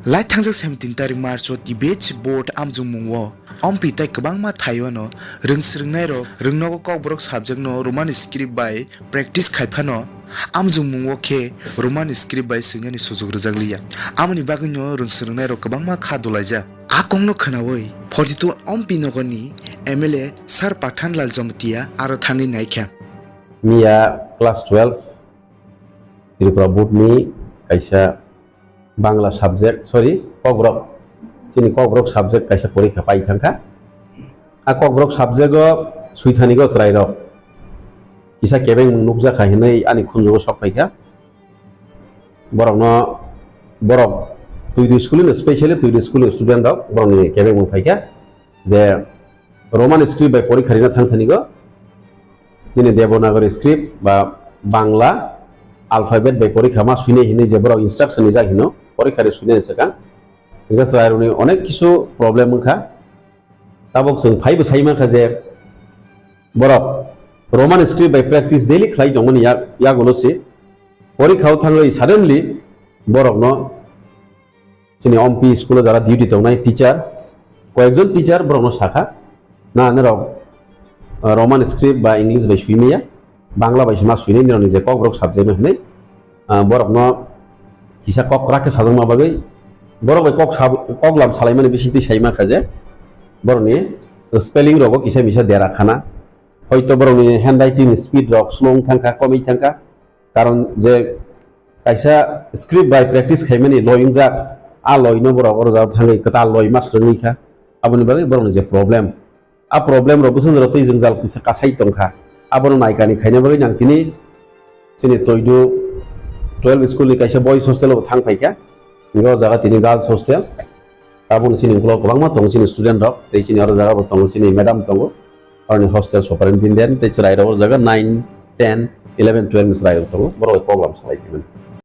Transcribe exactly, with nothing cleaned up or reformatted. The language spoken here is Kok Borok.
Lai thangjak seventeen tarik March o Tibet Board amjongmung o ompi tei kwbangma thai o no rwng swrwngnairok rwngnogo Kokborok subject no Roman script bai practice khai phano amjongmung o khe Roman script bai swinani sujuk rwjak liya. Amoni bagwi no rwng swrwngnairok kwbangma kha dolaijak. A kokno khwnawi forty two ompi nogorni M L A Sir Pathanlal Jamatia aro thangwi naikha. Miya class twelve Tripura Board ni kaisa Bangla subject, sorry, Kokborok, chini Kokborok subject kaisa porikha pai thangkha. A Kokborok subject o suithani go chwrairok kisa kebeng nukjakha hinwi ani khunjugo sok phaikha. Borokno, borok Tuidu school ni, specially Tuidu school ni student rok borokni kebeng mung phaikha je Roman script bai porikha rina thangthani go nini Devanagari script ba Bangla alphabet bai porikha ma suinai hinwi je borok instruction rijak hino porikha ri suinai swkang. Hingkhe chwrairokni onek kisu problem wngkha. Tabuk chwng phaibo sai mankha je borok Roman script bai practice daily khlai tongmani yak-, yagulo se porikha o thangwi suddenly borokno chini ompi school o jara duty tongnai teacher, koyekjon teacher borokno sakha, "Na, norok, ah, Roman script ba English bai sui maya, Bangla bai se ma suinai nirokni je Kokborok subject no," hinwi, ah, borokno kisa kok kwrak khe sajakma bagwi borok bai kok sab-, kok lam salaimani bisingtwi sai mankha je borokni spelling rogo kisa misa dera khana, hoito borokni handwriting speed rok slow wng thangkha, komwi thangkha, karon je kaisa script bai practice khaimani loi wngjak, a loi no borok oro jaga thangwi kwtal loi ma swrwngwi kha, aboni bagwi borokni je problem, a problem rok bwswk jora twi jwngjal kisa kasai tongkha, abono naikani khaina bagwi nang tini chini Toidu twelve school ni kaisa boys hostel o thang phaikha, o jaga tini girls hostel. Tabukni chini ukulok kwbangma tongo chini student rok, tei chini oro jaga bo tongo chini madam tongo, aroni hostel superintendent, tei chwrai rok oro jaga nine, ten, eleven, twelve ni chwrai rok tongo, borok bai program salai phaimani.